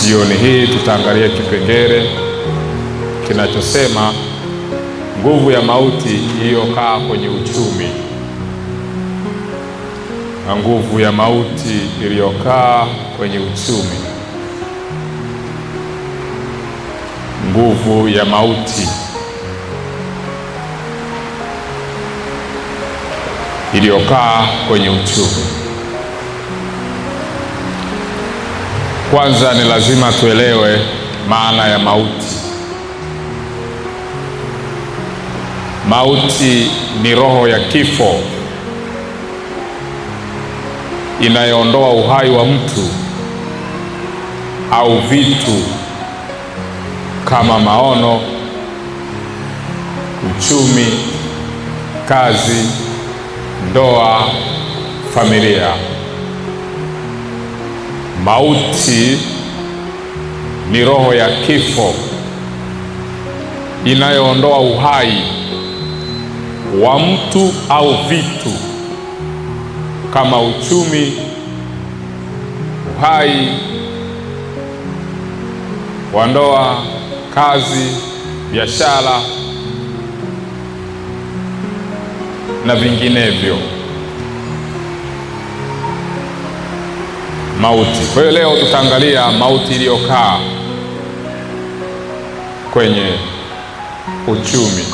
Jioni hii tutaangalia kipengele kinachosema nguvu ya mauti iliyokaa kwenye uchumi, na nguvu ya mauti iliyokaa kwenye uchumi. Nguvu ya mauti iliyokaa kwenye uchumi. Kwanza ni lazima tuelewe maana ya mauti. Mauti ni roho ya kifo inayoondoa uhai wa mtu au vitu kama maono, uchumi, kazi, ndoa, familia. Mauti ni roho ya kifo inayoondoa uhai wa mtu au vitu kama uchumi, uhai wa ndoa, kazi, biashara na vinginevyo. Mauti. Kwa hiyo leo tutaangalia mauti iliyokaa kwenye uchumi.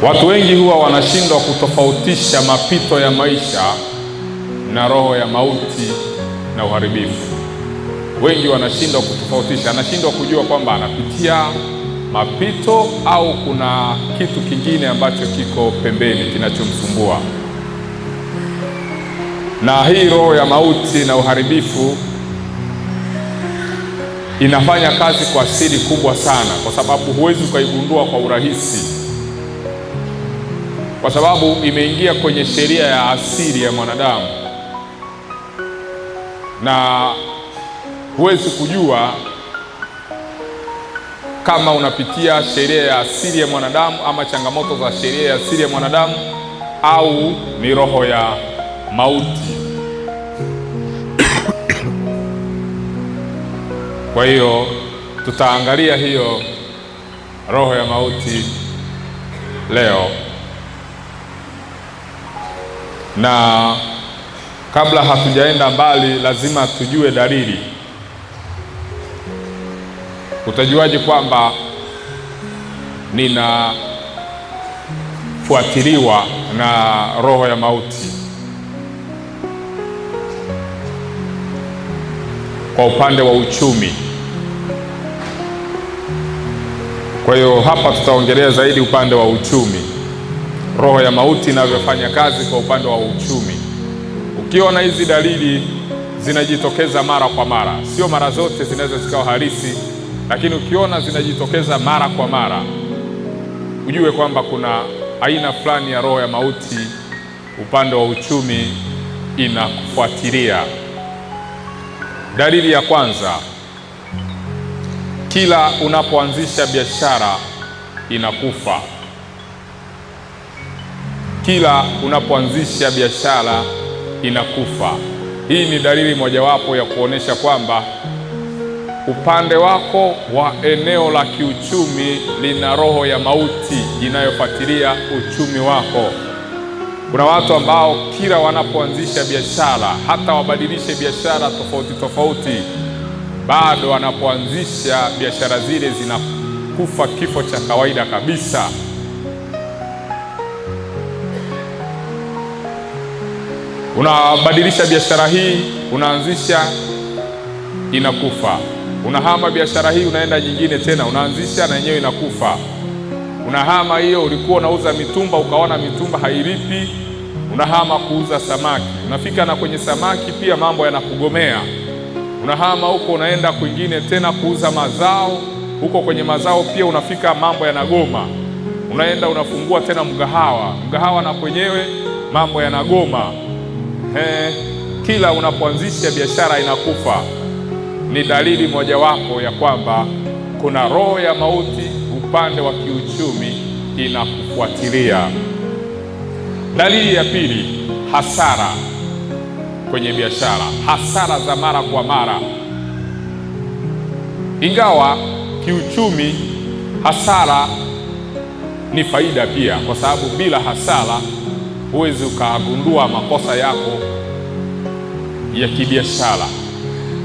Watu wengi huwa wanashindwa kutofautisha mapito ya maisha na roho ya mauti na uharibifu. Wengi wanashindwa kutofautisha, anashindwa kujua kwamba anapitia mapito au kuna kitu kingine ambacho kiko pembeni kinachomsumbua. Na hii roho ya mauti na uharibifu inafanya kazi kwa siri kubwa sana, kwa sababu huwezi ukaigundua kwa urahisi, kwa sababu imeingia kwenye sheria ya asili ya mwanadamu, na huwezi kujua kama unapitia sheria ya asili ya mwanadamu ama changamoto za sheria ya asili ya mwanadamu au ni roho ya mauti. Kwa hiyo tutaangalia hiyo roho ya mauti leo, na kabla hatujaenda mbali lazima tujue dalili. Utajuaje kwamba ninafuatiliwa na roho ya mauti? Kwa upande wa uchumi. Kwa hiyo hapa tutaongelea zaidi upande wa uchumi, roho ya mauti inavyofanya kazi kwa upande wa uchumi. Ukiona hizi dalili zinajitokeza mara kwa mara, sio mara zote zinaweza zikawa halisi, lakini ukiona zinajitokeza mara kwa mara, ujue kwamba kuna aina fulani ya roho ya mauti upande wa uchumi inakufuatilia. Dalili ya kwanza, kila unapoanzisha biashara inakufa. Kila unapoanzisha biashara inakufa. Hii ni dalili mojawapo ya kuonesha kwamba upande wako wa eneo la kiuchumi lina roho ya mauti inayofuatilia uchumi wako. Kuna watu ambao kila wanapoanzisha biashara, hata wabadilishe biashara tofauti tofauti, bado wanapoanzisha biashara zile zinakufa kifo cha kawaida kabisa. Unabadilisha biashara hii, unaanzisha, inakufa. Unahama biashara hii, unaenda nyingine tena, unaanzisha na yenyewe inakufa. Unahama hiyo, ulikuwa unauza mitumba, ukaona mitumba hailipi, unahama kuuza samaki. Unafika na kwenye samaki pia mambo yanakugomea. Unahama huko, unaenda kwingine tena kuuza mazao, huko kwenye mazao pia unafika mambo yanagoma. Unaenda unafungua tena mgahawa, mgahawa na kwenyewe mambo yanagoma. Kila unapoanzisha biashara inakufa. Ni dalili mojawapo ya kwamba kuna roho ya mauti upande wa kiuchumi inakufuatilia. Dalili ya pili, hasara kwenye biashara, hasara za mara kwa mara. Ingawa kiuchumi hasara ni faida pia, kwa sababu bila hasara huwezi ukagundua makosa yako ya kibiashara.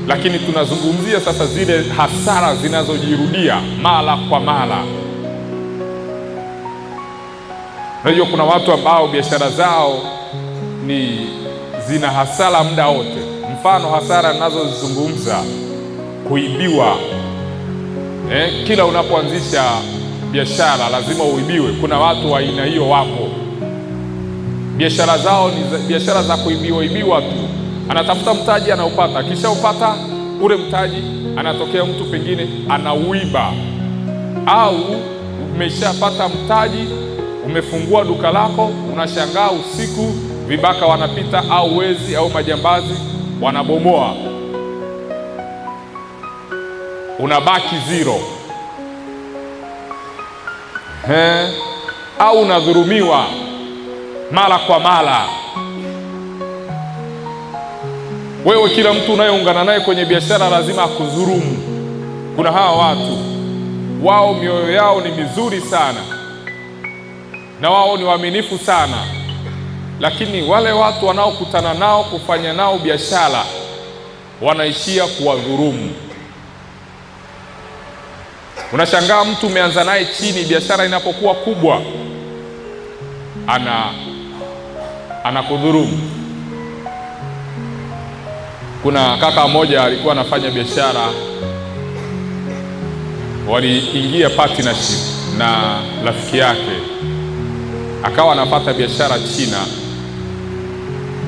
Lakini tunazungumzia sasa zile hasara zinazojirudia mara kwa mara. Unajua kuna watu ambao biashara zao ni zina hasara muda wote. Mfano hasara ninazozungumza, kuibiwa. Kila unapoanzisha biashara lazima uibiwe. Kuna watu wa aina hiyo wapo, biashara zao ni biashara za kuibiwa ibiwa tu. Anatafuta mtaji anaupata, kisha upata ule mtaji anatokea mtu pengine anauiba. Au umeshapata mtaji, umefungua duka lako, unashangaa usiku vibaka wanapita au wezi au majambazi wanabomoa, unabaki zero. Au unadhulumiwa mara kwa mara. Wewe kila mtu unayeungana naye kwenye biashara lazima akudhulumu. Kuna hawa watu wao mioyo yao ni mizuri sana na wao ni waaminifu sana, lakini wale watu wanaokutana nao kufanya nao biashara wanaishia kuwadhulumu. Unashangaa mtu umeanza naye chini, biashara inapokuwa kubwa anakudhulumu. Kuna kaka mmoja alikuwa anafanya biashara, waliingia partnership na rafiki yake, akawa anapata biashara China,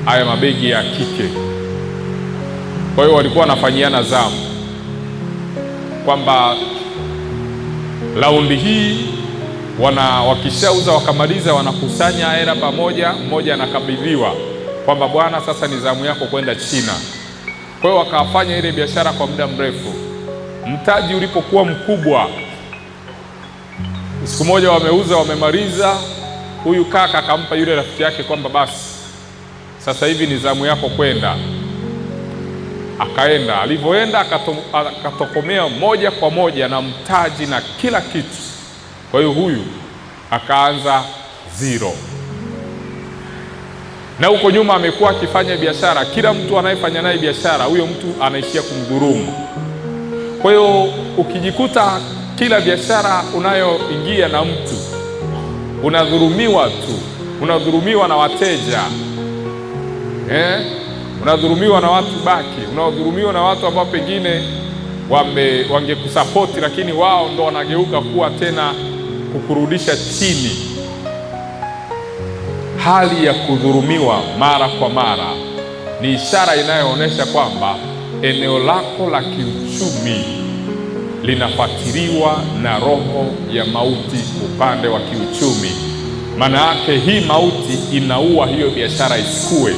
haya mabegi ya kike. Kwa hiyo walikuwa wanafanyiana zamu kwamba raundi hii wakishauza wakamaliza, wanakusanya hela pamoja, mmoja anakabidhiwa kwamba bwana, sasa ni zamu yako kwenda China. Kwa hiyo wakafanya ile biashara kwa muda mrefu. Mtaji ulipokuwa mkubwa, siku moja wameuza wamemaliza, huyu kaka akampa yule rafiki yake kwamba basi sasa hivi ni zamu yako kwenda. Akaenda, alivyoenda akatokomea moja kwa moja na mtaji na kila kitu. Kwa hiyo huyu akaanza zero. Na huko nyuma amekuwa akifanya biashara, kila mtu anayefanya naye biashara huyo mtu anaishia kumdhulumu. Kwa hiyo ukijikuta kila biashara unayoingia na mtu unadhulumiwa tu, unadhulumiwa na wateja, unadhulumiwa na watu baki, unadhulumiwa na watu ambao pengine wangekusapoti, lakini wao ndo wanageuka kuwa tena kukurudisha chini. Hali ya kudhulumiwa mara kwa mara ni ishara inayoonyesha kwamba eneo lako la kiuchumi linafuatiliwa na roho ya mauti upande wa kiuchumi. Maana yake hii mauti inaua hiyo biashara isikue.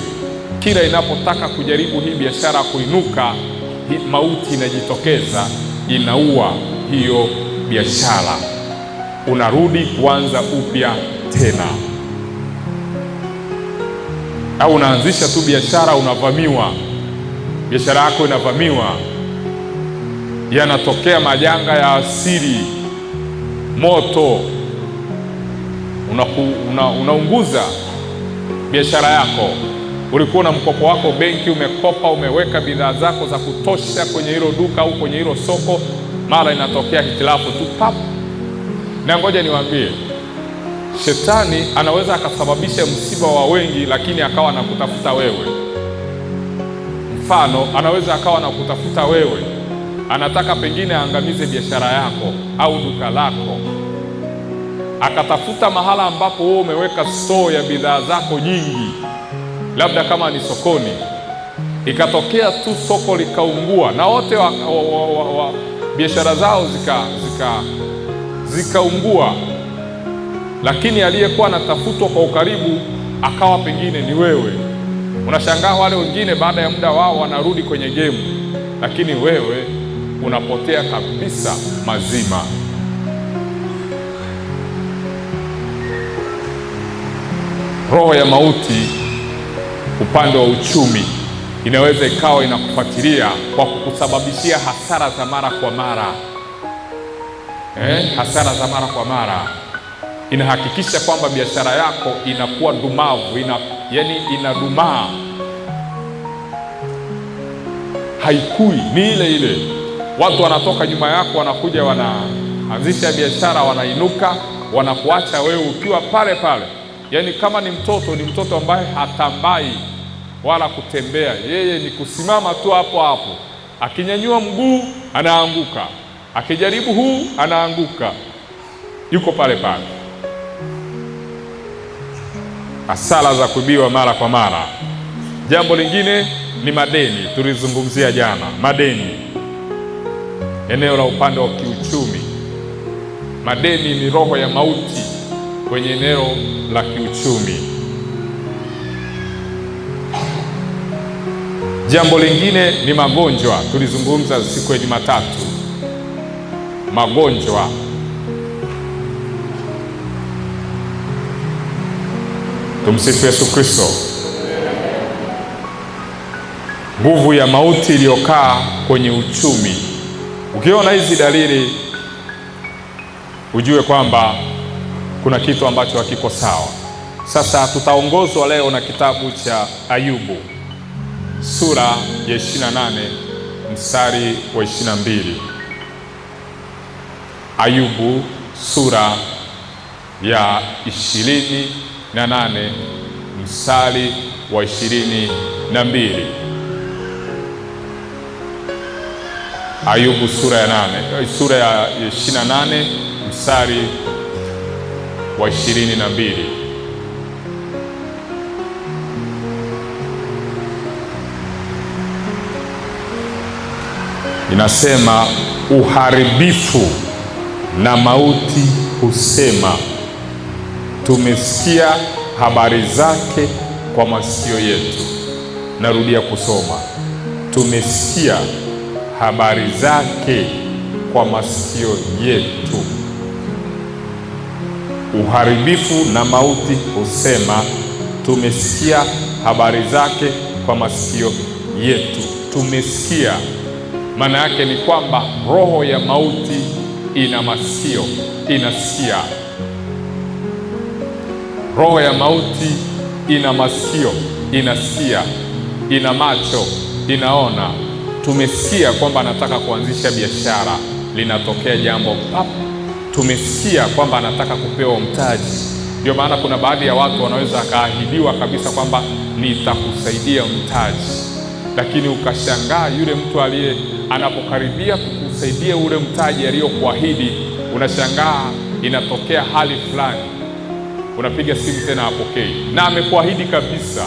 Kila inapotaka kujaribu hii biashara kuinuka, hii mauti inajitokeza, inaua hiyo biashara. Unarudi kuanza upya tena. Au unaanzisha tu biashara, unavamiwa, biashara yako inavamiwa, yanatokea majanga ya asili, moto unaunguza biashara yako. Ulikuwa na mkopo wako benki, umekopa, umeweka bidhaa zako za kutosha kwenye hilo duka au kwenye hilo soko, mara inatokea hitilafu tu pap. Na ngoja niwaambie, shetani anaweza akasababisha msiba wa wengi, lakini akawa anakutafuta wewe. Mfano, anaweza akawa anakutafuta wewe, anataka pengine aangamize biashara yako au duka lako, akatafuta mahala ambapo wewe umeweka store ya bidhaa zako nyingi, labda kama ni sokoni, ikatokea tu soko likaungua na wote wa biashara zao zikaungua, lakini aliyekuwa anatafutwa kwa ukaribu akawa pengine ni wewe. Unashangaa wale wengine baada ya muda wao wanarudi kwenye game, lakini wewe unapotea kabisa mazima. Roho ya mauti upande wa uchumi Inaweza ikawa inakufuatilia kwa kukusababishia hasara za mara kwa mara. Hasara za mara kwa mara. Inahakikisha kwamba biashara yako inakuwa dumavu, yani inadumaa, haikui, ni ile ile. Watu wanatoka nyuma yako, wanakuja wanaanzisha biashara, wanainuka, wanakuacha wewe ukiwa pale pale. Yani kama ni mtoto, ni mtoto ambaye hatambai wala kutembea, yeye ni kusimama tu hapo hapo. Akinyanyua mguu anaanguka, akijaribu huu anaanguka, yuko pale pale. Hasara za kuibiwa mara kwa mara. Jambo lingine ni madeni, tulizungumzia jana madeni, eneo la upande wa kiuchumi. Madeni ni roho ya mauti kwenye eneo la kiuchumi. Jambo lingine ni magonjwa, tulizungumza siku ya Jumatatu. Magonjwa. Tumsifu Yesu Kristo. Nguvu ya mauti iliyokaa kwenye uchumi. Ukiona hizi dalili ujue kwamba kuna kitu ambacho hakiko sawa. Sasa tutaongozwa leo na kitabu cha Ayubu sura ya 28 mstari wa 22. Ayubu sura ya 28 mstari wa 22. Ayubu sura ya 8, sura ya 28 mstari wa 22. Inasema, uharibifu na mauti husema, tumesikia habari zake kwa masikio yetu. Narudia kusoma, tumesikia habari zake kwa masikio yetu. Uharibifu na mauti husema, tumesikia habari zake kwa masikio yetu. Tumesikia, maana yake ni kwamba roho ya mauti ina masikio, inasikia. Roho ya mauti ina masikio, inasikia, ina macho, inaona. Tumesikia kwamba anataka kuanzisha biashara, linatokea jambo pap. Tumesikia kwamba anataka kupewa mtaji. Ndio maana kuna baadhi ya watu wanaweza akaahidiwa kabisa kwamba nitakusaidia mtaji, lakini ukashangaa yule mtu aliye anapokaribia kukusaidia ule mtaji aliyokuahidi, unashangaa inatokea hali fulani, unapiga simu tena hapokei, na amekuahidi kabisa,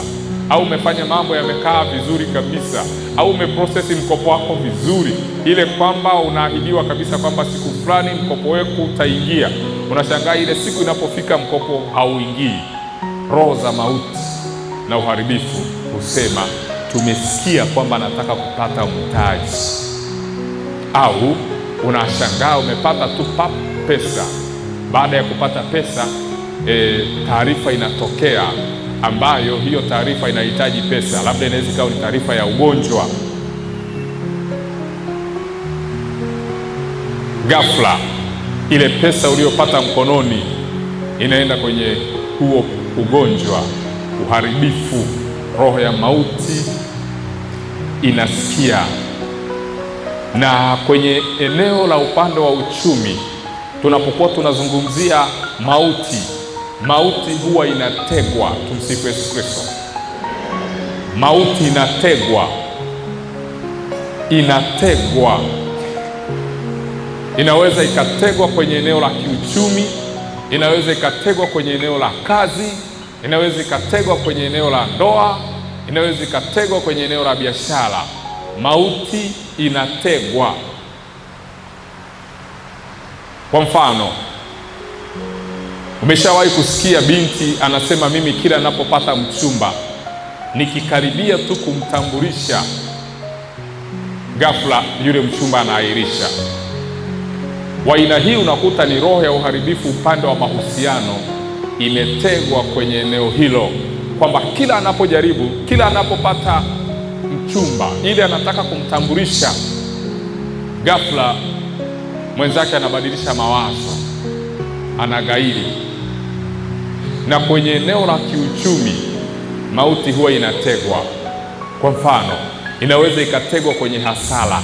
au umefanya mambo yamekaa vizuri kabisa, au umeprocess mkopo wako vizuri, ile kwamba unaahidiwa kabisa kwamba siku fulani mkopo wako utaingia, unashangaa ile siku inapofika mkopo hauingii. Roho za mauti na uharibifu husema, tumesikia kwamba anataka kupata mtaji. Au unashangaa umepata tu pap pesa. Baada ya kupata pesa, taarifa inatokea ambayo hiyo taarifa inahitaji pesa. Labda inaweza ikawa ni taarifa ya ugonjwa. Ghafla ile pesa uliyopata mkononi inaenda kwenye huo ugonjwa, uharibifu. Roho ya mauti inasikia. Na kwenye eneo la upande wa uchumi, tunapokuwa tunazungumzia mauti, mauti huwa inategwa. Tumsifu Yesu Kristo. Mauti inategwa, inategwa. Inaweza ikategwa kwenye eneo la kiuchumi, inaweza ikategwa kwenye eneo la kazi, inaweza ikategwa kwenye eneo la ndoa, inaweza ikategwa kwenye eneo la biashara. Mauti inategwa. Kwa mfano, umeshawahi kusikia binti anasema, mimi kila ninapopata mchumba nikikaribia tu kumtambulisha, ghafla yule mchumba anaahirisha. Wa aina hii unakuta ni roho ya uharibifu upande wa mahusiano imetegwa kwenye eneo hilo, kwamba kila anapojaribu, kila anapopata mchumba ili anataka kumtambulisha, ghafla mwenzake anabadilisha mawazo, anagairi. Na kwenye eneo la kiuchumi mauti huwa inategwa. Kwa mfano, inaweza ikategwa kwenye hasara,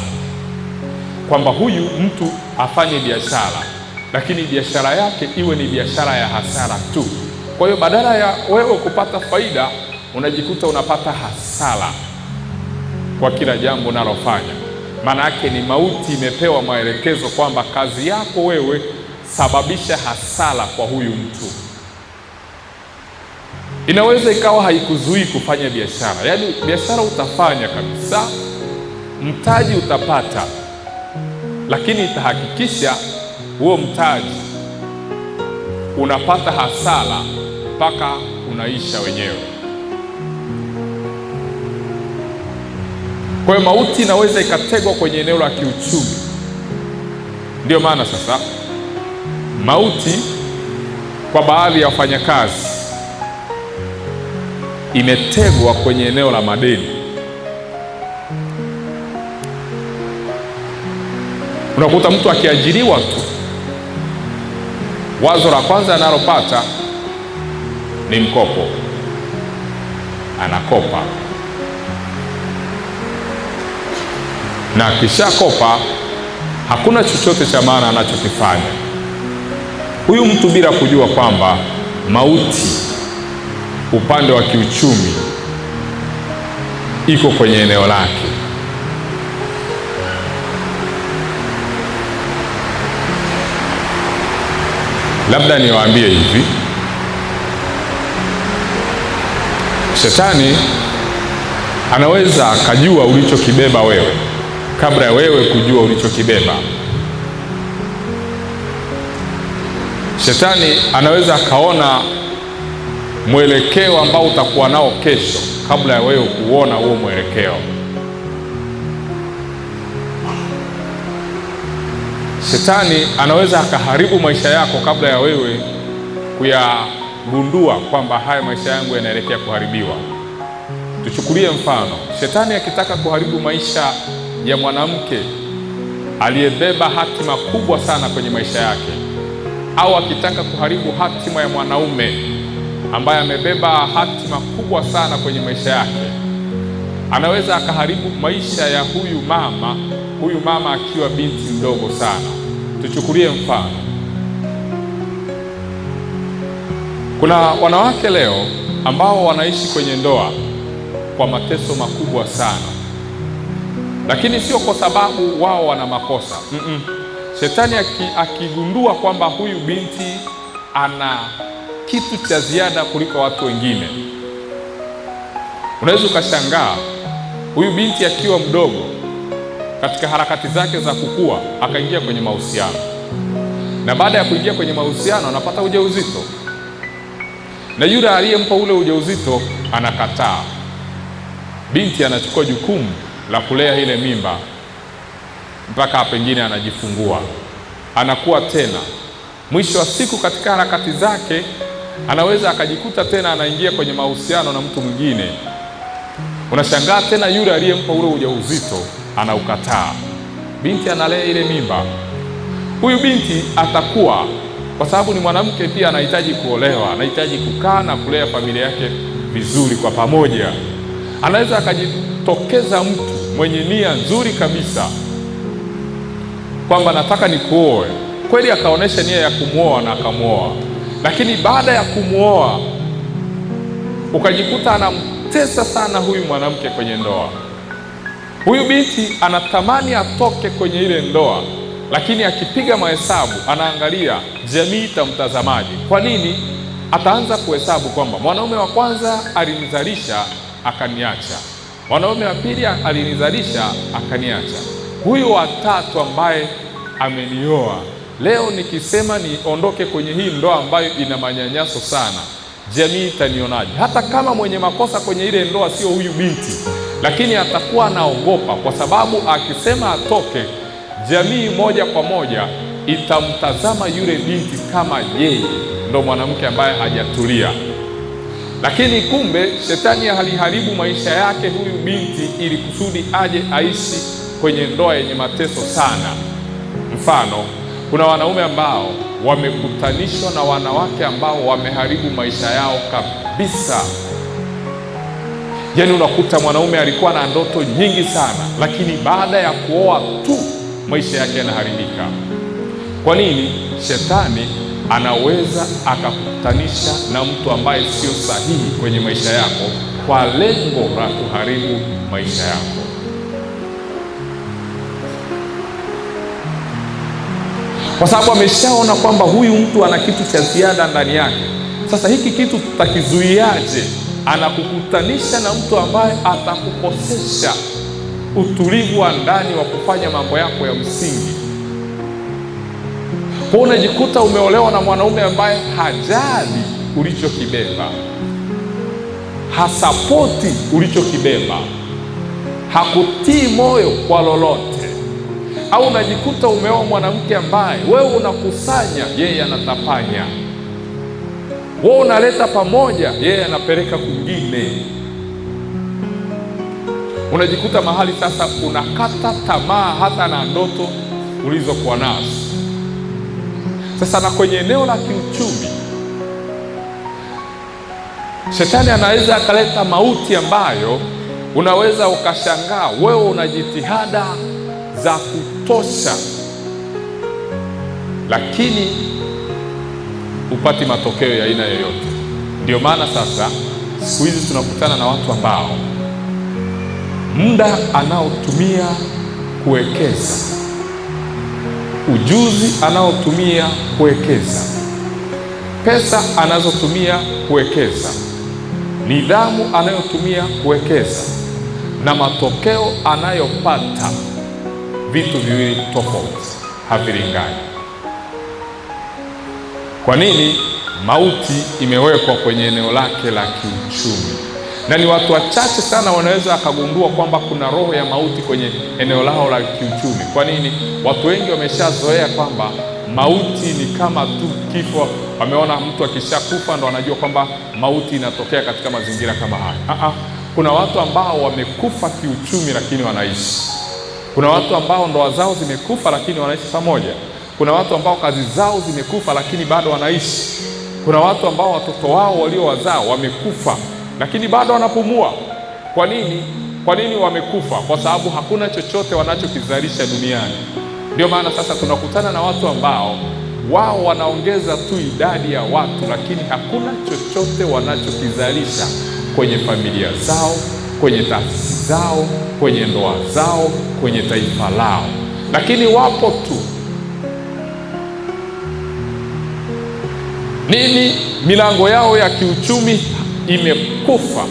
kwamba huyu mtu afanye biashara lakini biashara yake iwe ni biashara ya hasara tu. Kwa hiyo badala ya wewe kupata faida unajikuta unapata hasara kwa kila jambo unalofanya. Maana yake ni mauti imepewa maelekezo kwamba kazi yako wewe, sababisha hasara kwa huyu mtu. Inaweza ikawa haikuzuii kufanya biashara, yaani biashara utafanya kabisa, mtaji utapata, lakini itahakikisha huo mtaji unapata hasara mpaka unaisha wenyewe. Kwa hiyo mauti inaweza ikategwa kwenye eneo la kiuchumi. Ndio maana sasa mauti kwa baadhi ya wafanyakazi imetegwa kwenye eneo la madeni. Unakuta mtu akiajiriwa tu, wazo la kwanza analopata ni mkopo, anakopa, na akishakopa hakuna chochote cha maana anachokifanya huyu mtu, bila kujua kwamba mauti upande wa kiuchumi iko kwenye eneo lake. Labda niwaambie hivi, shetani anaweza akajua ulichokibeba wewe kabla ya wewe kujua ulichokibeba. Shetani anaweza akaona mwelekeo ambao utakuwa nao kesho kabla ya wewe kuona huo mwelekeo. Shetani anaweza akaharibu maisha yako kabla ya wewe kuyagundua kwamba haya maisha yangu yanaelekea kuharibiwa. Tuchukulie mfano, shetani akitaka kuharibu maisha ya mwanamke aliyebeba hatima kubwa sana kwenye maisha yake, au akitaka kuharibu hatima ya mwanaume ambaye amebeba hatima kubwa sana kwenye maisha yake, anaweza akaharibu maisha ya huyu mama akiwa binti mdogo sana. Tuchukulie mfano, kuna wanawake leo ambao wanaishi kwenye ndoa kwa mateso makubwa sana, lakini sio kwa sababu wao wana makosa. Shetani akigundua kwamba huyu binti ana kitu cha ziada kuliko watu wengine, unaweza ukashangaa huyu binti akiwa mdogo katika harakati zake za kukua akaingia kwenye mahusiano, na baada ya kuingia kwenye mahusiano anapata ujauzito, na yule aliyempa ule ujauzito anakataa. Binti anachukua jukumu la kulea ile mimba mpaka pengine anajifungua, anakuwa tena. Mwisho wa siku katika harakati zake anaweza akajikuta tena anaingia kwenye mahusiano na mtu mwingine. Unashangaa tena yule aliyempa ule ujauzito anaukataa. Binti analea ile mimba. Huyu binti atakuwa, kwa sababu ni mwanamke pia, anahitaji kuolewa, anahitaji kukaa na kulea familia yake vizuri kwa pamoja. Anaweza akajitokeza mtu mwenye nia nzuri kabisa kwamba nataka nikuoe kweli, akaonesha nia ya kumuoa na akamuoa, lakini baada ya kumuoa ukajikuta anamtesa sana huyu mwanamke kwenye ndoa. Huyu binti anatamani atoke kwenye ile ndoa, lakini akipiga mahesabu anaangalia jamii itamtazamaje. Kwa nini? Ataanza kuhesabu kwamba mwanaume wa kwanza alinizalisha akaniacha, mwanaume wa pili alinizalisha akaniacha, huyu wa tatu ambaye amenioa leo nikisema niondoke kwenye hii ndoa ambayo ina manyanyaso sana, jamii itanionaje? Hata kama mwenye makosa kwenye ile ndoa sio huyu binti, lakini atakuwa anaogopa, kwa sababu akisema atoke, jamii moja kwa moja itamtazama yule binti kama yeye ndo mwanamke ambaye hajatulia. Lakini kumbe shetani aliharibu maisha yake huyu binti ili kusudi aje aishi kwenye ndoa yenye mateso sana. Mfano, kuna wanaume ambao wamekutanishwa na wanawake ambao wameharibu maisha yao kabisa. Yaani unakuta mwanaume alikuwa na ndoto nyingi sana, lakini baada ya kuoa tu maisha yake yanaharibika. Kwa nini? Shetani anaweza akakutanisha na mtu ambaye sio sahihi kwenye maisha yako kwa lengo la kuharibu maisha yako. Kwa sababu ameshaona kwamba huyu mtu ana kitu cha ziada ndani yake. Sasa hiki kitu tutakizuiaje? Anakukutanisha na mtu ambaye atakukosesha utulivu wa ndani wa kufanya mambo yako ya msingi. Kwa unajikuta umeolewa na mwanaume ambaye hajali ulichokibeba, hasapoti ulichokibeba, hakutii moyo kwa lolote. Au unajikuta umeoa mwanamke ambaye wewe unakusanya, yeye anatapanya. Wewe unaleta pamoja, yeye anapeleka kwingine. Unajikuta mahali sasa unakata tamaa hata na ndoto ulizokuwa nazo. Sasa na kwenye eneo la kiuchumi, shetani anaweza akaleta mauti ambayo unaweza ukashangaa wewe una jitihada za kutosha, lakini upati matokeo ya aina yoyote. Ndio maana sasa siku hizi tunakutana na watu ambao muda anaotumia kuwekeza, ujuzi anaotumia kuwekeza, pesa anazotumia kuwekeza, nidhamu anayotumia kuwekeza na matokeo anayopata, vitu viwili tofauti, havilingani. Kwa nini? Mauti imewekwa kwenye eneo lake la kiuchumi, na ni watu wachache sana wanaweza akagundua kwamba kuna roho ya mauti kwenye eneo lao la kiuchumi. Kwa nini? Watu wengi wameshazoea kwamba mauti ni kama tu kifo. Wameona mtu akishakufa ndo wanajua kwamba mauti inatokea katika mazingira kama haya. Kuna watu ambao wamekufa kiuchumi lakini wanaishi. Kuna watu ambao ndoa zao zimekufa lakini wanaishi pamoja. Kuna watu ambao kazi zao zimekufa lakini bado wanaishi. Kuna watu ambao watoto wao waliowazaa wamekufa lakini bado wanapumua. Kwa nini? Kwa nini wamekufa? Kwa sababu hakuna chochote wanachokizalisha duniani. Ndio maana sasa tunakutana na watu ambao wao wanaongeza tu idadi ya watu, lakini hakuna chochote wanachokizalisha kwenye familia zao, kwenye taasisi zao, kwenye ndoa zao, kwenye taifa lao, lakini wapo tu. Nini? Milango yao ya kiuchumi imekufa.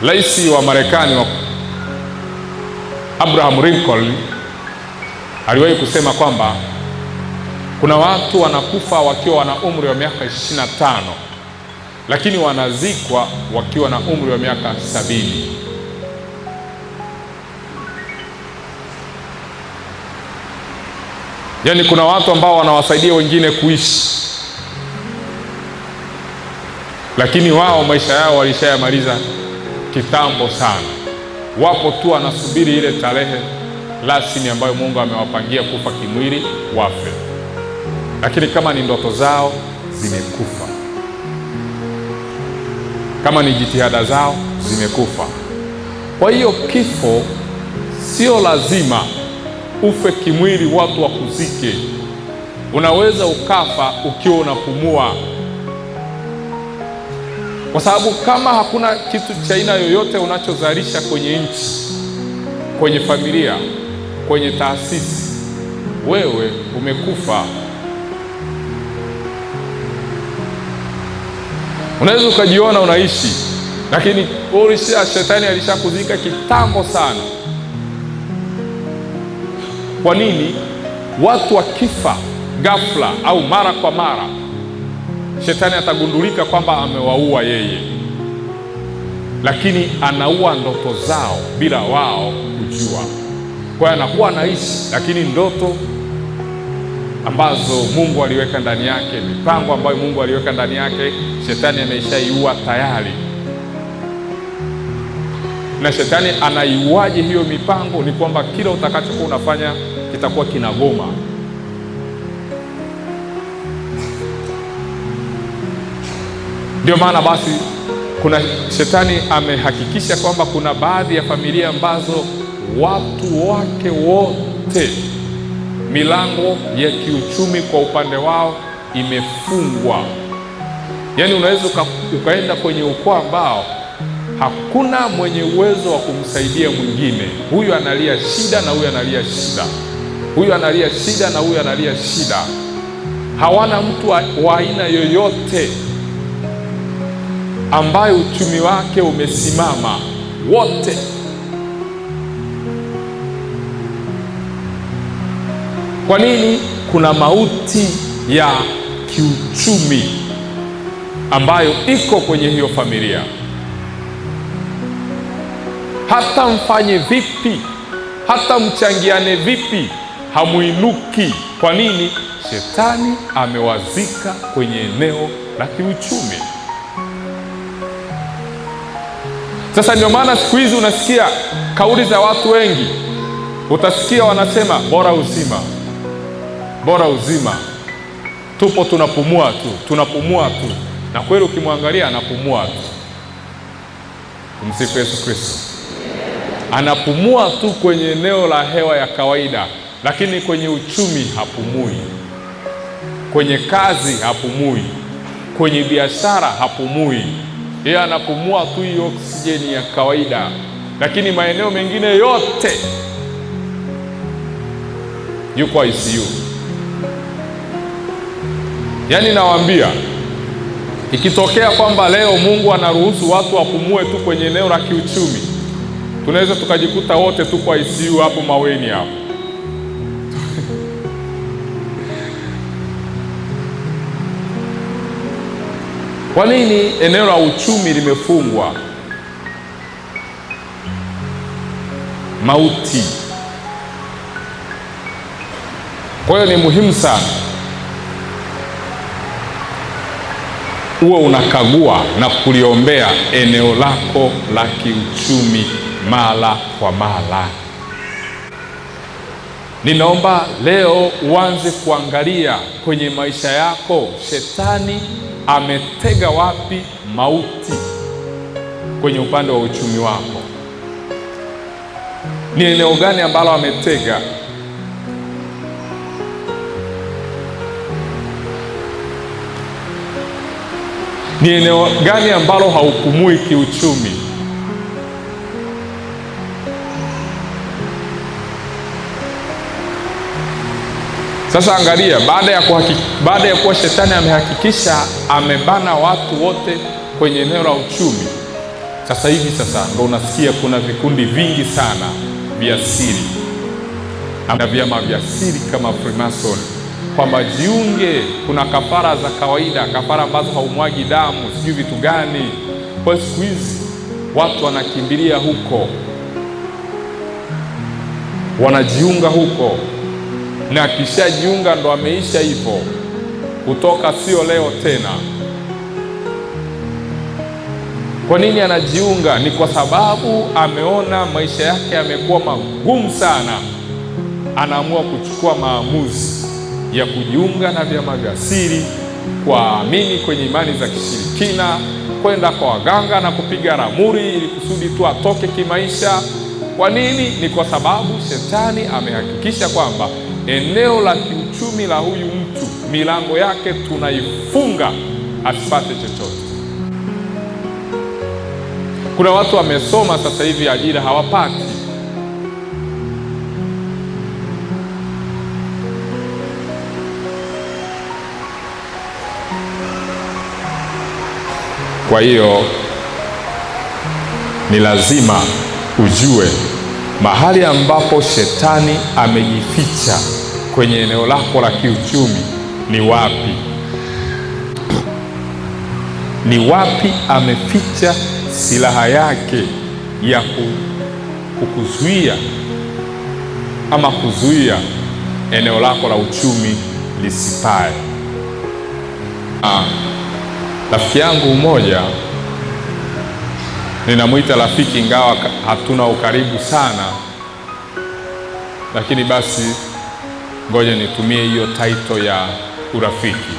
Rais wa Marekani wa Abraham Lincoln aliwahi kusema kwamba kuna watu wanakufa wakiwa wana umri wa miaka 25, lakini wanazikwa wakiwa na umri wa miaka 70. Yaani kuna watu ambao wanawasaidia wengine kuishi, lakini wao maisha yao walishayamaliza kitambo sana. Wapo tu wanasubiri ile tarehe rasmi ambayo Mungu amewapangia kufa kimwili wafe. Lakini kama ni ndoto zao zimekufa, kama ni jitihada zao zimekufa. Kwa hiyo kifo sio lazima ufe kimwili watu wakuzike. Unaweza ukafa ukiwa unapumua, kwa sababu kama hakuna kitu cha aina yoyote unachozalisha kwenye nchi, kwenye familia, kwenye taasisi, wewe umekufa. Unaweza ukajiona unaishi, lakini shetani alishakuzika kitambo sana. Kwa nini watu wakifa ghafla au mara kwa mara, shetani atagundulika kwamba amewaua yeye, lakini anaua ndoto zao bila wao kujua. Kwa hiyo anakuwa anaishi, lakini ndoto ambazo Mungu aliweka ndani yake, mipango ambayo Mungu aliweka ndani yake, shetani ameshaiua tayari. Na shetani anaiuaje hiyo mipango? Ni kwamba kila utakachokuwa unafanya kitakuwa kinagoma. Ndio maana basi kuna shetani amehakikisha kwamba kuna baadhi ya familia ambazo watu wake wote milango ya kiuchumi kwa upande wao imefungwa. Yaani unaweza ukaenda kwenye ukoo ambao hakuna mwenye uwezo wa kumsaidia mwingine. Huyu analia shida na huyu analia shida, huyu analia shida na huyu analia shida. Hawana mtu wa aina yoyote ambaye uchumi wake umesimama, wote. Kwa nini? Kuna mauti ya kiuchumi ambayo iko kwenye hiyo familia. Hata mfanye vipi, hata mchangiane vipi, hamuinuki. Kwa nini? Shetani amewazika kwenye eneo la kiuchumi. Sasa ndio maana siku hizi unasikia kauli za watu wengi, utasikia wanasema bora uzima, bora uzima, tupo tunapumua tu, tunapumua tu. Na kweli ukimwangalia anapumua tu. Tumsifu Yesu Kristo. Anapumua tu kwenye eneo la hewa ya kawaida, lakini kwenye uchumi hapumui, kwenye kazi hapumui, kwenye biashara hapumui. Yeye anapumua tu hiyo oksijeni ya kawaida, lakini maeneo mengine yote yuko ICU. Yaani nawaambia, ikitokea kwamba leo Mungu anaruhusu watu wapumue tu kwenye eneo la kiuchumi, tunaweza tukajikuta wote tuko ICU hapo Maweni hapo. Kwa nini eneo la uchumi limefungwa? Mauti. Kwa hiyo ni muhimu sana uwe unakagua na kuliombea eneo lako la kiuchumi mara kwa mara. Ninaomba leo uanze kuangalia kwenye maisha yako, shetani ametega wapi mauti kwenye upande wa uchumi wako. Ni eneo gani ambalo ametega? Ni eneo gani ambalo haupumui kiuchumi? Sasa angalia, baada ya kuwa shetani amehakikisha amebana watu wote kwenye eneo la uchumi, sasa hivi sasa ndo unasikia kuna vikundi vingi sana vya siri na vyama vya siri kama Freemason, kwamba jiunge, kuna kafara za kawaida, kafara ambazo haumwagi damu, sijui vitu gani. Kwa siku hizi watu wanakimbilia huko, wanajiunga huko, na akishajiunga ndo ameisha hivyo, kutoka sio leo tena. Kwa nini anajiunga? Ni kwa sababu ameona maisha yake yamekuwa magumu sana, anaamua kuchukua maamuzi ya kujiunga na vyama vya siri, kuamini kwenye imani za kishirikina, kwenda kwa waganga na kupiga ramuri ili kusudi tu atoke kimaisha. Kwa nini? Ni kwa sababu shetani amehakikisha kwamba eneo la kiuchumi la huyu mtu, milango yake tunaifunga asipate chochote. Kuna watu wamesoma sasa hivi ajira hawapati. Kwa hiyo ni lazima ujue mahali ambapo shetani amejificha kwenye eneo lako la kiuchumi ni wapi. Ni wapi ameficha silaha yake ya kukuzuia ama kuzuia eneo lako la uchumi lisipae. Rafiki yangu mmoja ninamwita rafiki, ingawa hatuna ukaribu sana, lakini basi ngoja nitumie hiyo title ya urafiki.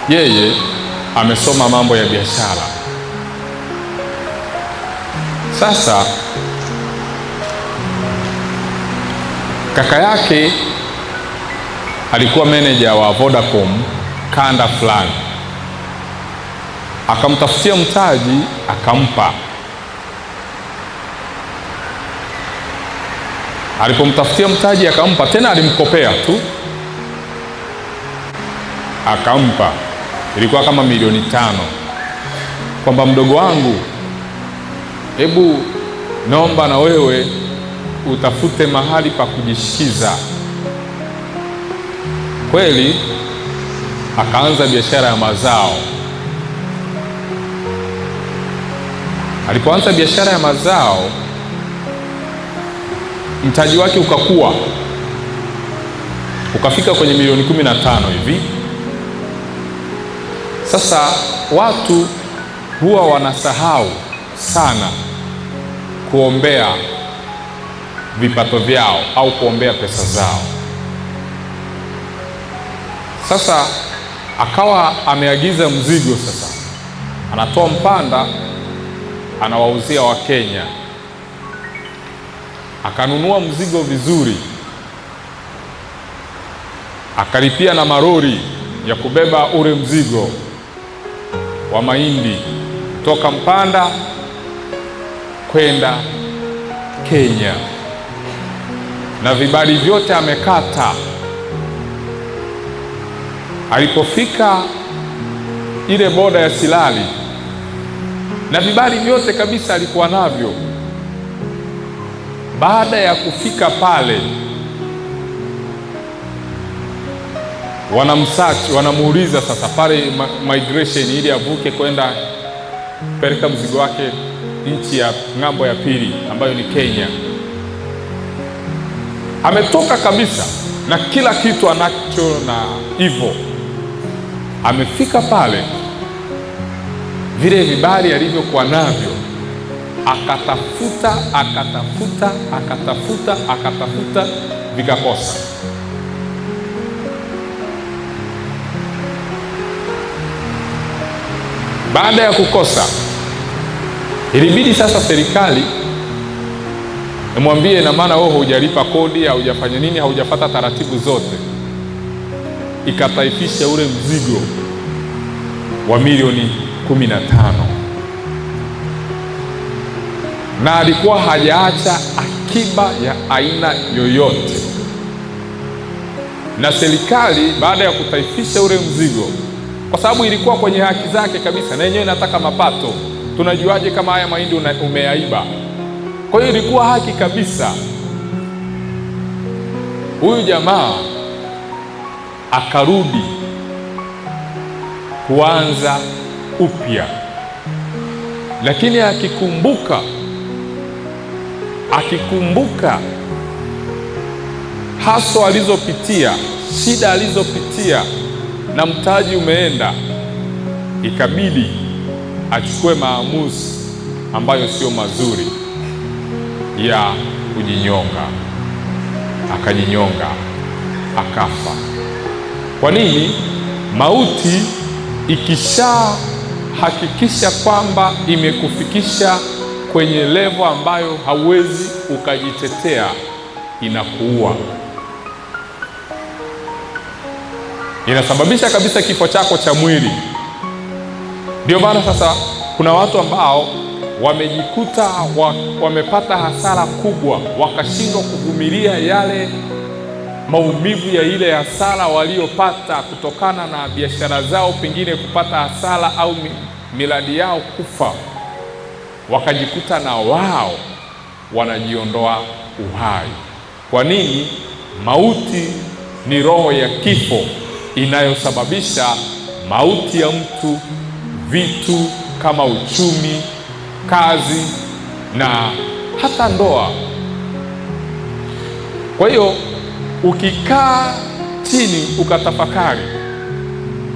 Yeye amesoma mambo ya biashara. Sasa kaka yake alikuwa manager wa Vodacom kanda fulani, akamtafutia mtaji akampa. Alipomtafutia mtaji akampa, tena alimkopea tu akampa, ilikuwa kama 5 milioni, kwamba mdogo wangu, hebu naomba na wewe utafute mahali pa kujishikiza. Kweli akaanza biashara ya mazao. Alipoanza biashara ya mazao, mtaji wake ukakua ukafika kwenye 15 milioni hivi. Sasa watu huwa wanasahau sana kuombea vipato vyao au kuombea pesa zao. Sasa akawa ameagiza mzigo, sasa anatoa Mpanda anawauzia Wakenya. Akanunua mzigo vizuri, akalipia na marori ya kubeba ule mzigo wa mahindi toka Mpanda kwenda Kenya, na vibali vyote amekata. Alipofika ile boda ya Silali, na vibali vyote kabisa alikuwa navyo. Baada ya kufika pale, wanamsearch, wanamuuliza sasa pale migration, ili avuke kwenda kupeleka mzigo wake nchi ya ng'ambo ya pili ambayo ni Kenya. Ametoka kabisa na kila kitu anacho na hivyo, amefika pale, vile vibali alivyokuwa navyo akatafuta akatafuta akatafuta akatafuta, vikakosa. Baada ya kukosa, ilibidi sasa serikali imwambie, na maana wewe hujalipa kodi, haujafanya nini, haujafuata taratibu zote, ikataifisha ule mzigo wa 15 milioni, na alikuwa hajaacha akiba ya aina yoyote. Na serikali baada ya kutaifisha ule mzigo, kwa sababu ilikuwa kwenye haki zake kabisa, na yenyewe inataka mapato. Tunajuaje kama haya mahindi umeyaiba? Kwa hiyo ilikuwa haki kabisa. Huyu jamaa akarudi kuanza upya, lakini akikumbuka haso alizopitia, shida alizopitia na mtaji umeenda, ikabidi achukue maamuzi ambayo sio mazuri ya kujinyonga. Akajinyonga, akafa. Kwa nini? Mauti ikishahakikisha kwamba imekufikisha kwenye level ambayo hauwezi ukajitetea, inakuua, inasababisha kabisa kifo chako cha mwili. Ndio maana sasa kuna watu ambao wamejikuta wamepata hasara kubwa, wakashindwa kuvumilia yale maumivu ya ile hasara waliopata kutokana na biashara zao pengine kupata hasara au miradi yao kufa, wakajikuta na wao wanajiondoa uhai. Kwa nini? Mauti ni roho ya kifo inayosababisha mauti ya mtu, vitu kama uchumi, kazi na hata ndoa. Kwa hiyo Ukikaa chini ukatafakari,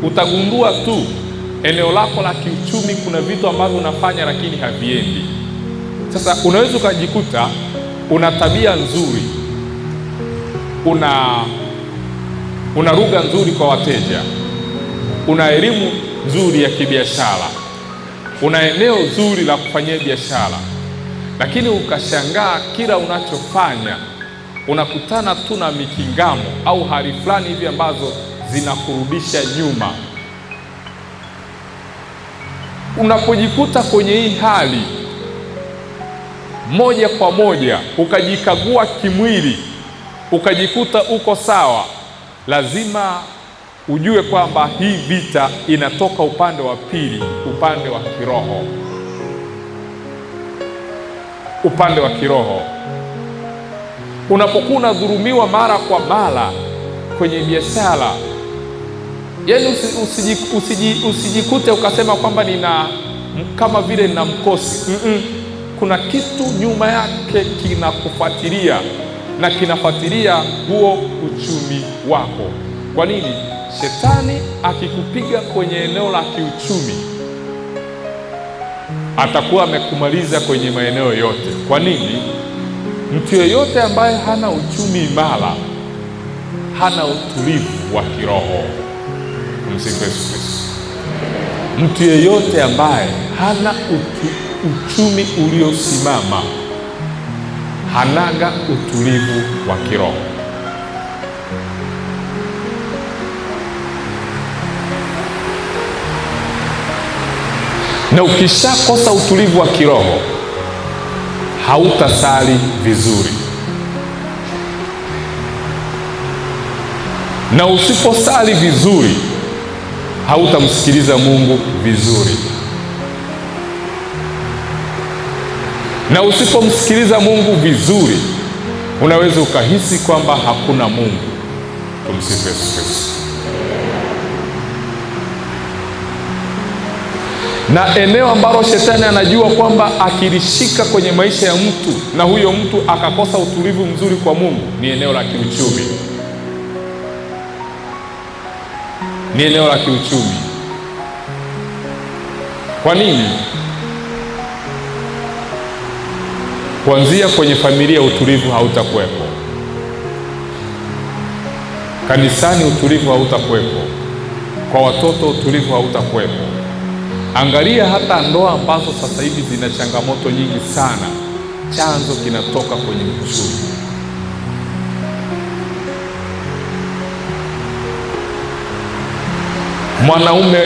utagundua tu eneo lako la kiuchumi kuna vitu ambavyo unafanya lakini haviendi. Sasa unaweza ukajikuta una tabia nzuri, una lugha nzuri kwa wateja, una elimu nzuri ya kibiashara, una eneo zuri la kufanyia biashara, lakini ukashangaa kila unachofanya unakutana tu na mikingamo au hali fulani hivi ambazo zinakurudisha nyuma. Unapojikuta kwenye hii hali, moja kwa moja ukajikagua kimwili, ukajikuta uko sawa, lazima ujue kwamba hii vita inatoka upande wa pili, upande wa kiroho. Upande wa kiroho. Unapokuwa unadhulumiwa mara kwa mara kwenye biashara, yaani usijikute ukasema kwamba nina kama vile nina mkosi. Kuna kitu nyuma yake kinakufuatilia na kinafuatilia huo uchumi wako. Kwa nini? Shetani akikupiga kwenye eneo la kiuchumi atakuwa amekumaliza kwenye maeneo yote. Kwa nini? Mtu yeyote ambaye hana uchumi imara hana utulivu wa kiroho. Msifu Yesu Kristo. Mtu yeyote ambaye hana uchumi uliosimama hanaga utulivu wa kiroho. Na ukishakosa utulivu wa kiroho hautasali vizuri, na usiposali vizuri hautamsikiliza Mungu vizuri, na usipomsikiliza Mungu vizuri unaweza ukahisi kwamba hakuna Mungu. Tumsifu Yesu Kristo. Na eneo ambalo shetani anajua kwamba akilishika kwenye maisha ya mtu na huyo mtu akakosa utulivu mzuri kwa Mungu ni eneo la kiuchumi. Ni eneo la kiuchumi. Kwa nini? Kuanzia kwenye familia utulivu hautakuwepo. Kanisani utulivu hautakuwepo. Kwa watoto utulivu hautakuwepo. Angalia hata ndoa ambazo sasa hivi zina changamoto nyingi sana, chanzo kinatoka kwenye uchumi. Mwanaume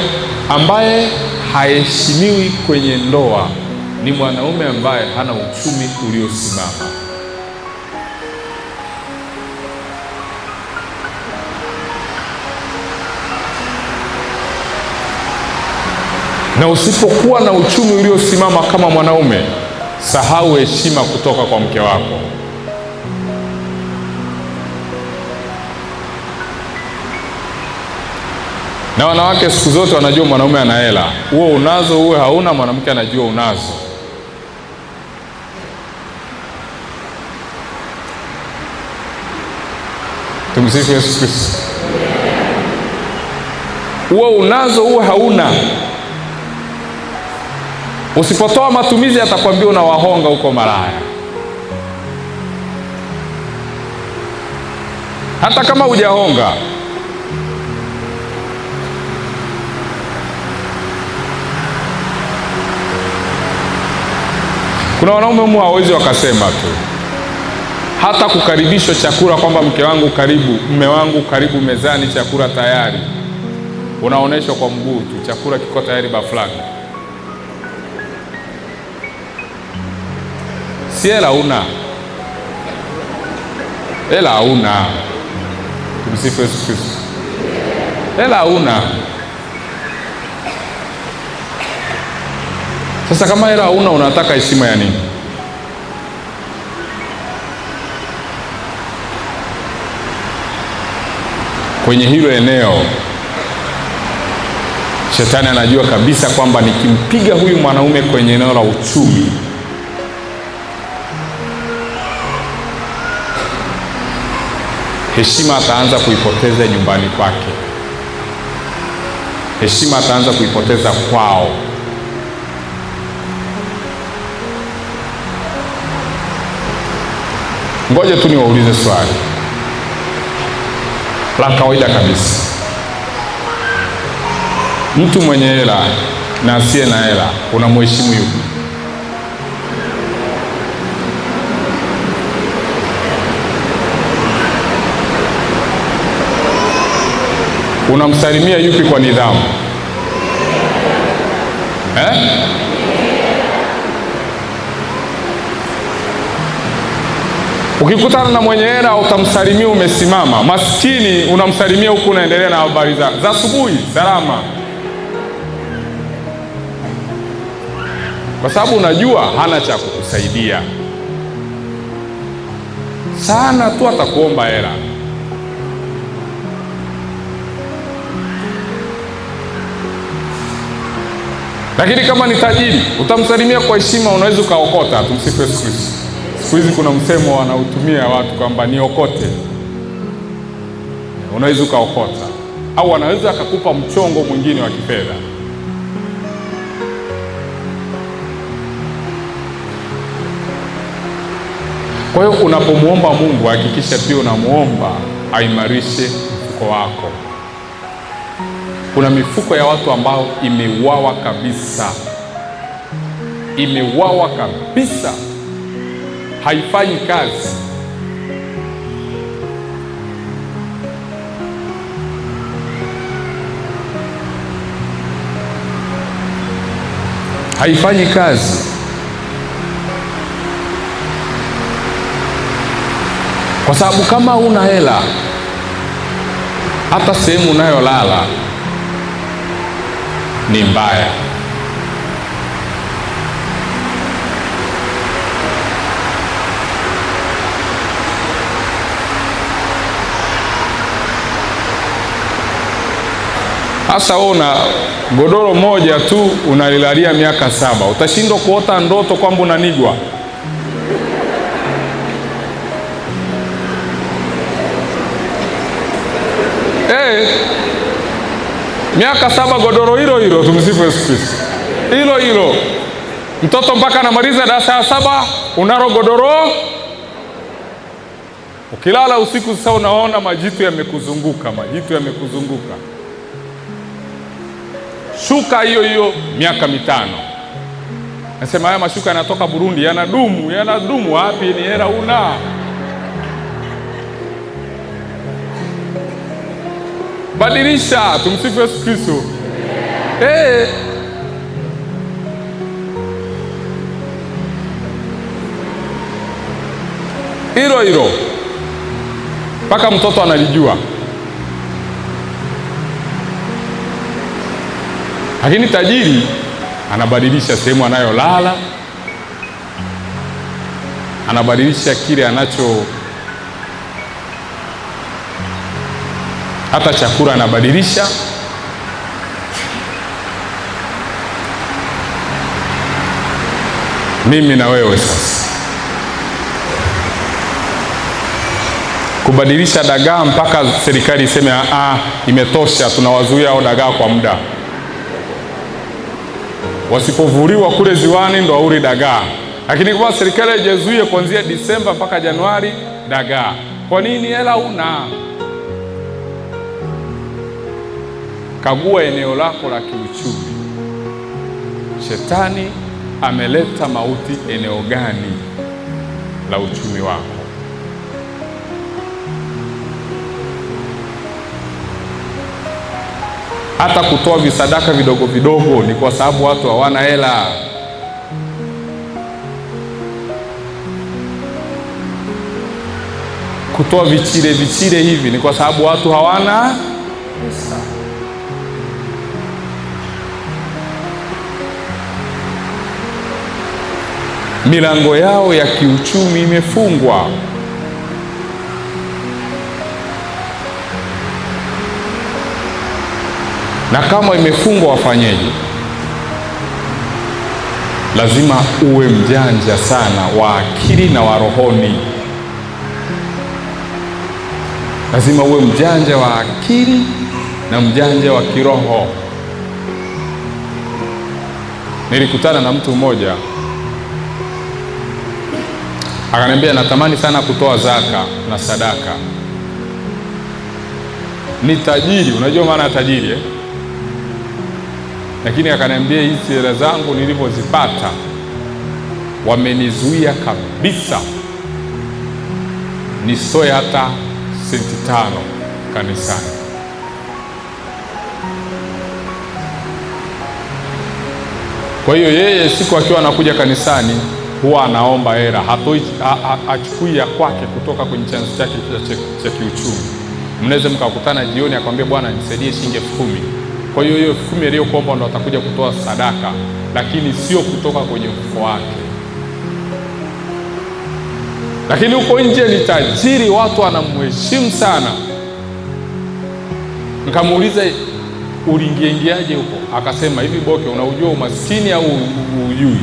ambaye haheshimiwi kwenye ndoa ni mwanaume ambaye hana uchumi uliosimama. Na usipokuwa na uchumi uliosimama kama mwanaume, sahau heshima kutoka kwa mke wako. Na wanawake siku zote wanajua mwanaume ana hela. Uwe unazo uwe hauna, mwanamke anajua unazo. Tumsifu Yesu Kristo. Uwe unazo uwe hauna, usipotoa matumizi atakwambia unawahonga huko malaya. Hata kama hujahonga. Kuna wanaume humu hawawezi wakasema tu, hata kukaribishwa chakula kwamba mke wangu karibu, mume wangu karibu mezani, chakula tayari, unaoneshwa kwa mguu tu, chakula kiko tayari bafulani. Si hela una, hela una. Tumsifu Yesu Kristo. Hela una. Sasa kama hela una, unataka heshima ya nini? Kwenye hilo eneo shetani anajua kabisa kwamba nikimpiga huyu mwanaume kwenye eneo la uchumi, Heshima ataanza kuipoteza nyumbani kwake, heshima ataanza kuipoteza kwao. Ngoja tu niwaulize swali la kawaida kabisa. Mtu mwenye hela na asiye na hela unamheshimu yupi? Unamsalimia yupi kwa nidhamu? Ukikutana na mwenye hela utamsalimia umesimama. Maskini unamsalimia huku unaendelea na habari za asubuhi salama, kwa sababu unajua hana cha kukusaidia sana tu, atakuomba hela. Lakini kama ni tajiri utamsalimia kwa heshima, unaweza ukaokota. Tumsifu Yesu Kristo. Siku hizi kuna msemo wanautumia watu kwamba niokote. Unaweza ukaokota, au anaweza akakupa mchongo mwingine wa kifedha. Kwa hiyo unapomuomba Mungu hakikisha pia unamuomba aimarishe mfuko wako. Kuna mifuko ya watu ambao imeuawa kabisa, imeuawa kabisa, haifanyi kazi. Haifanyi kazi. Kwa sababu kama huna hela, hata sehemu unayolala ni mbaya. Hasa wewe una godoro moja tu unalilalia miaka 7, utashindwa kuota ndoto kwamba unanigwa? Miaka 7 godoro hilo hilo. Tumsifu Yesu Kristo. Hilo hilo. Mtoto mpaka anamaliza darasa la 7 unalo godoro. Ukilala usiku sasa unaona majitu yamekuzunguka, majitu yamekuzunguka. Shuka hiyo hiyo miaka 5. Nasema haya mashuka yanatoka Burundi, yanadumu, yanadumu wapi? Ni hela una. Badilisha. Tumsifu Yesu Kristo. Hilo hilo mpaka mtoto analijua. Lakini tajiri anabadilisha sehemu anayolala, anabadilisha kile anacho, hata chakula anabadilisha. Mimi na wewe sasa kubadilisha dagaa mpaka serikali iseme imetosha, tunawazuia hao dagaa kwa muda. Wasipovuliwa kule ziwani ndo auri dagaa. Lakini kwa serikali haijazuia kuanzia Disemba mpaka Januari dagaa. Kwa nini? Hela una. Kagua eneo lako la kiuchumi. Shetani ameleta mauti eneo gani la uchumi wako? Hata kutoa visadaka vidogo vidogo ni kwa sababu watu hawana hela. Kutoa vichile vichile hivi ni kwa sababu watu hawana pesa. Milango yao ya kiuchumi imefungwa. Na kama imefungwa wafanyeje? Lazima uwe mjanja sana wa akili na wa rohoni. Lazima uwe mjanja wa akili na mjanja wa kiroho. Nilikutana na mtu mmoja akaniambia, natamani sana kutoa zaka na sadaka. Ni tajiri, unajua maana ya tajiri eh? Lakini akaniambia hizi hela zangu nilivyozipata wamenizuia kabisa nisitoe hata senti 5 kanisani. Kwa hiyo yeye siku akiwa anakuja kanisani huwa anaomba hela, hatoi, achukui ya kwake kutoka kwenye chanzo chake cha kiuchumi. Mnaweza mkakutana jioni akwambia, bwana nisaidie shilingi 10,000. Kwa hiyo hiyo 10,000 aliyokuomba ndo atakuja kutoa sadaka, lakini sio kutoka kwenye mfuko wake. Lakini huko nje ni tajiri, watu wanamheshimu sana. Nikamuuliza, uliingiaingiaje huko? Akasema, hivi Boke, unaujua umaskini au ujui?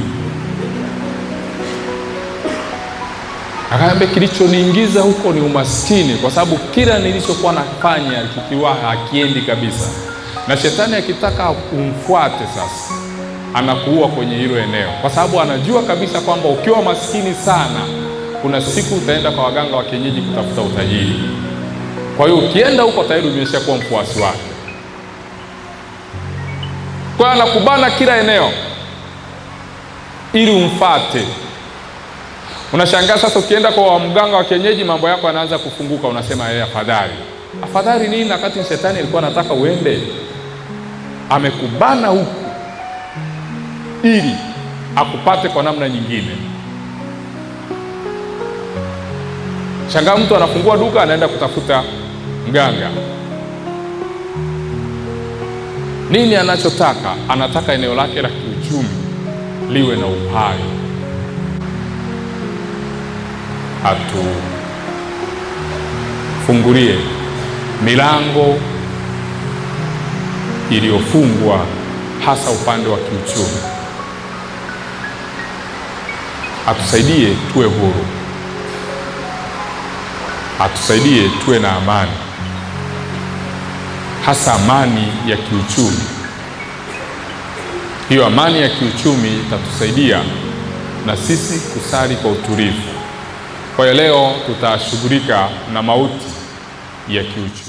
Akaambia, kilichoniingiza huko ni umaskini, kwa sababu kila nilichokuwa nafanya kikiwa hakiendi kabisa. Na shetani akitaka umfuate sasa anakuua kwenye hilo eneo, kwa sababu anajua kabisa kwamba ukiwa maskini sana kuna siku utaenda kwa waganga wa kienyeji kutafuta utajiri. Kwa hiyo ukienda huko tayari umeshakuwa mfuasi wake. Kwa hiyo anakubana kila eneo ili umfate. Unashangaa sasa ukienda kwa mganga wa kienyeji mambo yako yanaanza kufunguka, unasema yeye afadhali. Afadhali nini wakati shetani alikuwa anataka uende? Amekubana huku ili akupate kwa namna nyingine. Shangaa mtu anafungua duka anaenda kutafuta mganga. Nini anachotaka? Anataka eneo lake la kiuchumi liwe na uhai. Atufungulie milango iliyofungwa, hasa upande wa kiuchumi. Atusaidie tuwe huru, atusaidie tuwe na amani, hasa amani ya kiuchumi. Hiyo amani ya kiuchumi itatusaidia na sisi kusali kwa utulivu. Kwa hiyo leo tutashughulika na mauti ya kiuchumi.